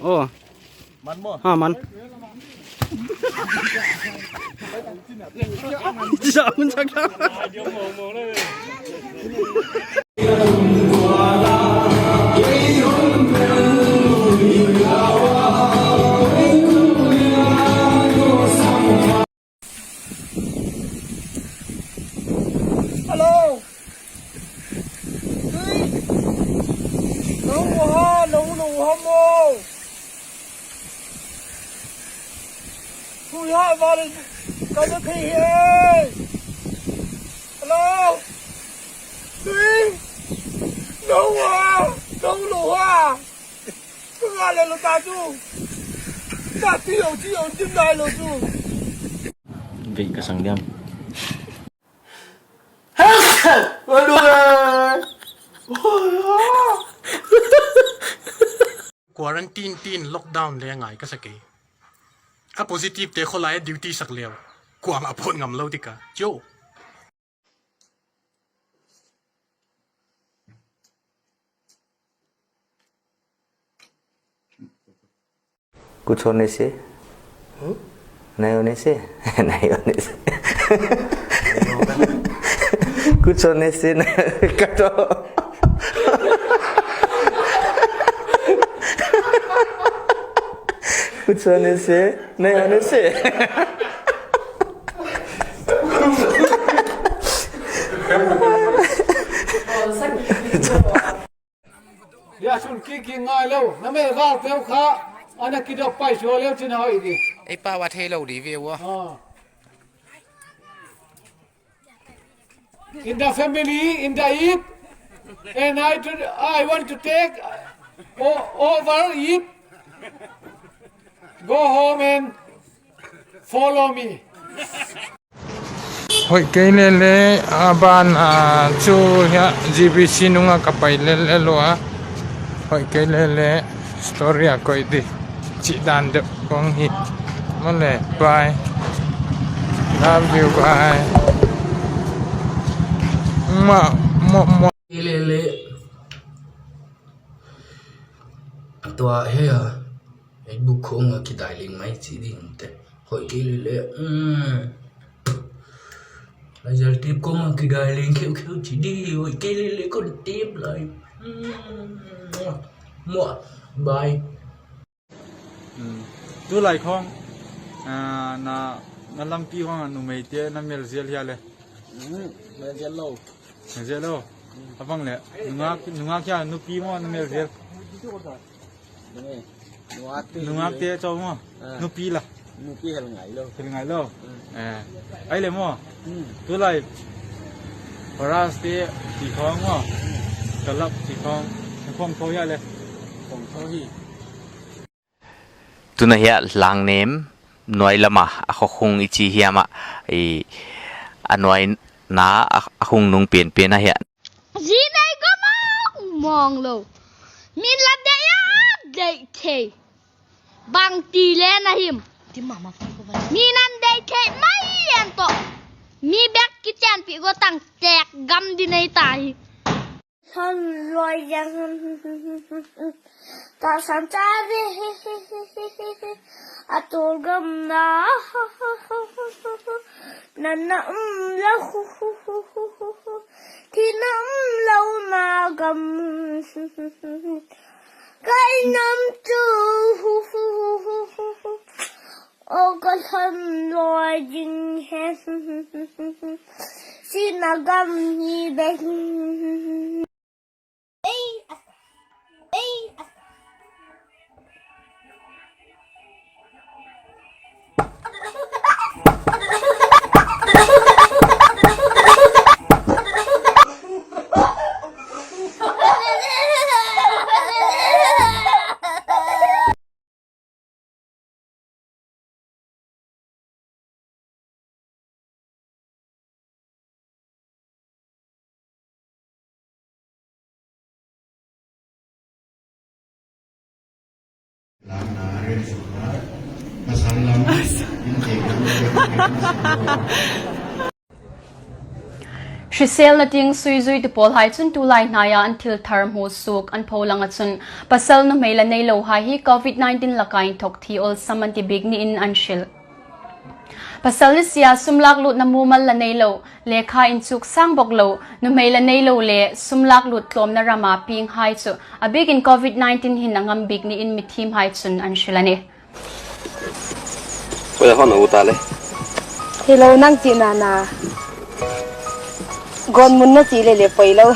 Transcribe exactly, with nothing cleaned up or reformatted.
Oh. Ha, man. Hello. Tui. Nang uha, nang, nang uha mo. Tui ha, val, ka na thei he. Hello. Tui. Nang uha, nang, nang uha. Ka ngal leh lou ta chu. Ka ti lou, ti lou, ti ngai lou chu. Vei ka sang diam. Quarantine tin lockdown le ngai ka sa kei. A positive te kholai duty sak leu. Kuamah pawt ngam lou tika. Cho. कुछ होने से? हम्म? नहीं होने से? नहीं होने से। कुछ होने से नहीं, कटो। कुछ होने से, नहीं होने से। Ya sun ki ki ngai lou, na me gal teu kha, ana kidop pai suah leu chin hoih di. Ei pa wa thei lou di ve wa. Ah. In the family, in the eat, and I, to, I want to take o-, over eat. Go home and follow me. Hoih kei lele, a ban, a, chu hia G B C nunga ka pai lele lua. Hoih kei lele, story a koih di. Chih dan deuh kong hi. Mole, bye. Love you, bye. Ma, mo, mo. Lele. Tua hea. Ei buk khong a kidai leng mai chi ding te. Hoih kei lele. Mm. Laser tip khong a kidai leng kheu kheu chi di. Hoih kei lele kon tip lai. Mm. Mua. Bye. Mm. Tulai khong, ah, na, na lampi khong a numei te na mel zel hia le. Mm. Mel zel lou. Mel zel lou. Mm. Abang le. Nungak, nungak hia nupi mo na mel zel. Nungak te. Nungak te chou mo. Ah. Nupi la. Nupi hel ngai lou. Hel ngai lou. Mm. Eh. Ai le mo. Mm. Tulai. Horas te ti khong mo. Mm. Kalap ti khong. Khong tho hia le. Khong tho hi. Tuna hia Langnem nuai lama a khokhung i chi hiam a, i a nuai na a, a khung nung pen pen a hia. Zi nei go mong mong lou. Min la dei a dei thei. Bang ti le na him. Ti mama ko ba. Mi nan dei thei mai en to. Mi bek ki chan pi go tang tek gam di nei ta hi. San loi yang. Ta san cha de. A tol gam na. Na na um la hu hu hu hu hu. Thi na um lou na gam. Kai nam tu. O ka san loi jing he. Sina gam hi be. Hriselna ding suizuitu pawl hai chun tulai hnai a an thil thar hmuh suk an pholang a chun, pasal numei la neilou hai hi covid nineteen laka inthok thi awlsam an ti bik niin an hril. Pasal nisia sum lak lutna mumal la neilou, lekha inchuk sang bok lou, numei la neilou leh sum lak lut tlawmna rama piang hai chu a bikin covid nineteen hin a ngam bik niin mithim hai chun an hril a ni. Koi a hon a ut a le? Hilou, nang chihna na. Gawtmun na chih leh leh poi lou.